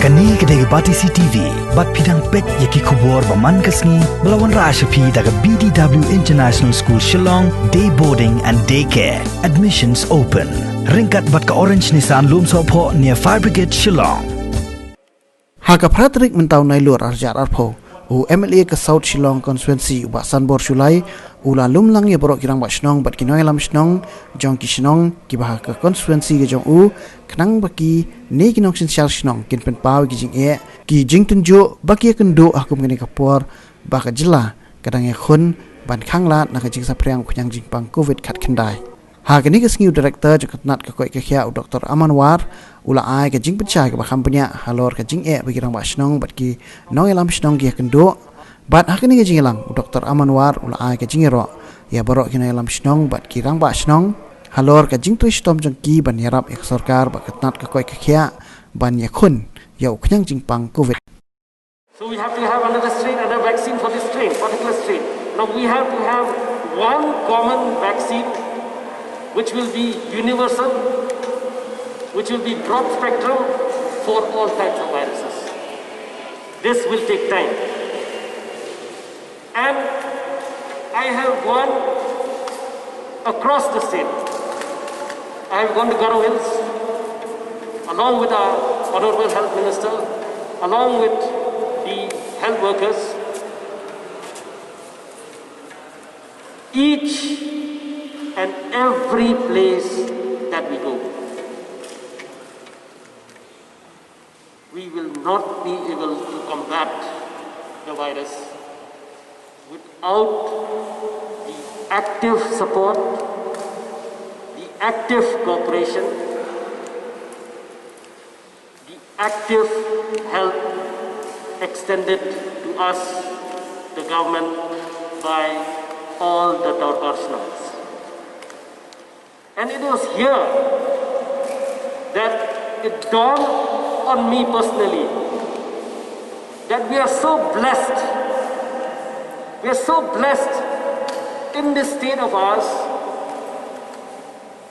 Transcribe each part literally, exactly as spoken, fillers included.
Kane ka dei ka Batesi T V, bad phi dang peit ïa ki khubor ba man ka sngi, ba la wanrah sha phi da ka B D W International School Shillong, Day Boarding and Day Care. Admissions open. Ryngkat bad ka Orange Nissan Lumsohphoh near Fire Brigade Shillong. Ha ka phra tarik mynta u Nailur ar hajar arphew, u M L A ka South Shillong Constituency u Bah Sanbor Shullai, u la lum lang ïa baroh ki rangbah shnong bad ki nongïalam shnong jong ki shnong kiba ha ka constituency ka jong u, khnang ba kine ki nongsynshar shnong kin pynpaw ïa ki jingeh, ki jingtynjuh ba ki ïakynduh ha kum kane ka por ba ka jylla ka dang ïakhun ban khanglad na ka jingsaphriang u khñiang jingpang covid khatkhyndai. Ha kane ka sngi u Director jong ka tnat ka koit ka khiah u Doctor Aman War u la ai ka jingpynshai kaba kham bniah halor ka jingeh ba ki rangbah shnong bad ki nongïalam shnong ki ïakynduh. Bad ha kane ka jingïalang u Doctor Aman War u la ai ka jingïaroh ïa baroh ki nongïalam shnong bad ki rangbah shnong halor ka jingtrei shitom jong ki ban ïarap ïa ka sorkar bad ka tnat ka koit ka khiah ban ïakhun ïa u khñiang jingpang covid. So we have to have another strain, another vaccine for this strain, particular strain. Now we have to have one common vaccine which will be universal, which will be broad spectrum for all types of viruses. This will take time. And I have gone across the state. I have gone to Garo Hills along with our Honorable Health Minister, along with the health workers. Each and every place that we go, we will not be able to combat the virus without the active support, the active cooperation, the active help extended to us, the government, by all the Dorbar Shnongs. And it was here that it dawned on me personally that we are so blessed, we are so blessed in this state of ours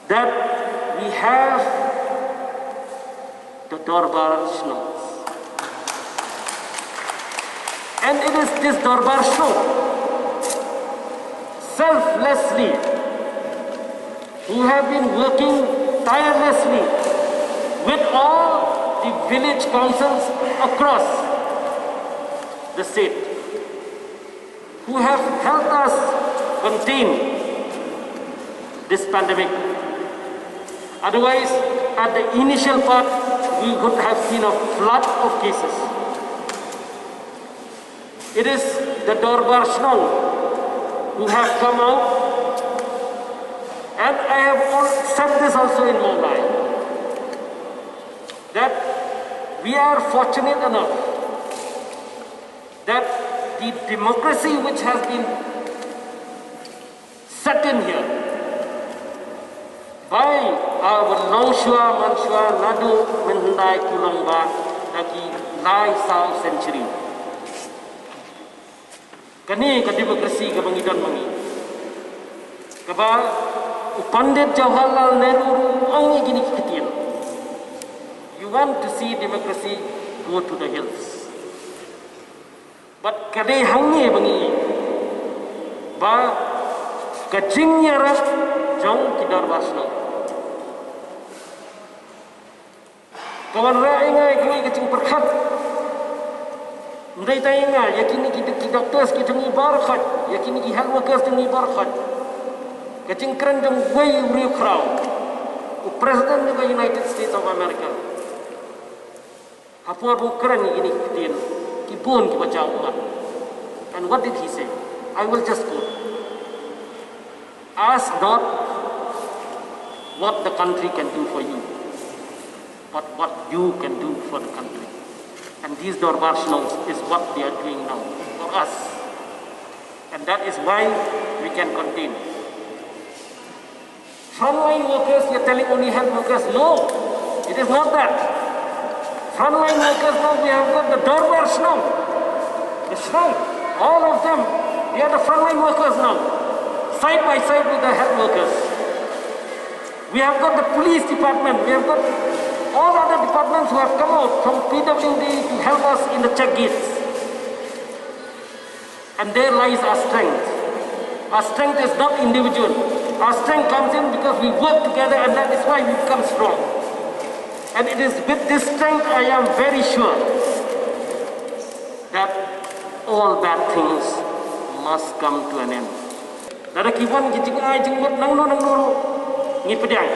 that we have the Dorbar Shnongs. And it is this Dorbar Shnong selflessly who have been working tirelessly with all the village councils across the state who have helped us contain this pandemic. Otherwise, at the initial part, we would have seen a flood of cases. It is the Dorbar Shnong who have come out, and I have all said this also in Mawlai, that we are fortunate enough that the democracy which has been set in here by our longshuwa manshuwa naduh mynhyndai kulong ba da ki lai saw century. Kane ka democracy kaba ngi don ma ngi, kaba u Pandit Jawaharlal Nehru ruh u ong ïa kine ki ktien, "You want to see democracy, go to the hills." Bad ka dei hangne ba ngi ïohi ba ka jingïarap jong ki dorbar shnong ka wanrah ïa nga ïa kawei ka jingpyrkhat. Ym dei tang ïa nga, ïa kine ki, ki doctors ki jong ngi baroh khoit, ïa kine ki health workers jong ngi baroh khoit. Ka jingkren jong uwei u riewkhraw, u President jong ka United States of America. Ha por ba u kren ïa kine ki ktien, ki bun kiba jaw ummat. And what did he say? I will just quote. "Ask not what the country can do for you, but what you can do for the country." And these Dorbar Shnongs is what they are doing now for us. And that is why we can contain. Frontline workers, you're telling only health workers. No, it is not that. Frontline workers now, we have got the Dorbar Shnong. The Shnong, all of them, they are the frontline workers now. Side by side with the health workers. We have got the police department, we have got All other departments who have come out from P W D to help us in the check gates. And there lies our strength. Our strength is not individual. Our strength comes in because we work together, and that is why we become strong. And it is with this strength I am very sure that all bad things must come to an end. Lada ki wan ki jingai jingmut nangno nangno ruh, ngi pdiang.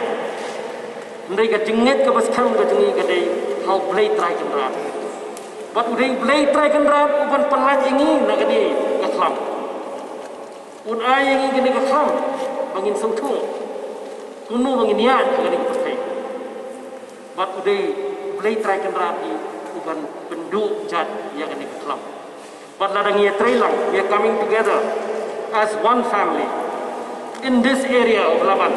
Hynrei ka jingngeit kaba skhem ka jong ngi ka dei ha U Blei Trai Kynrad. Bad u dei U Blei Trai Kynrad uban pyllait ïa ngi na kane ka khlam. Un ai ïa ngi kane ka khlam ba ngin sngewthuh kumno ba ngin ïaid ha kane ka pyrthei. Bad u dei U Blei Trai Kynrad hi uban pynduh jait ïa kane ka khlam. Bad lada ngi ïatrei lang, we are coming together as one family in this area of Laban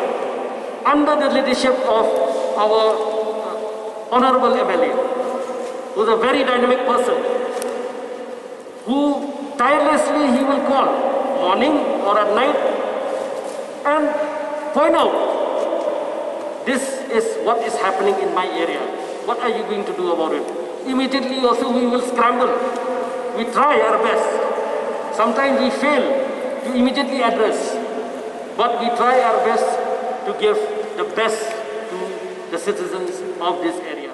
under the leadership of our uh, honorable M L A, who is a very dynamic person, who tirelessly he will call morning or at night and point out, "This is what is happening in my area. What are you going to do about it?" Immediately also we will scramble. We try our best. Sometimes we fail to immediately address, but we try our best to give the best to the citizens of this area.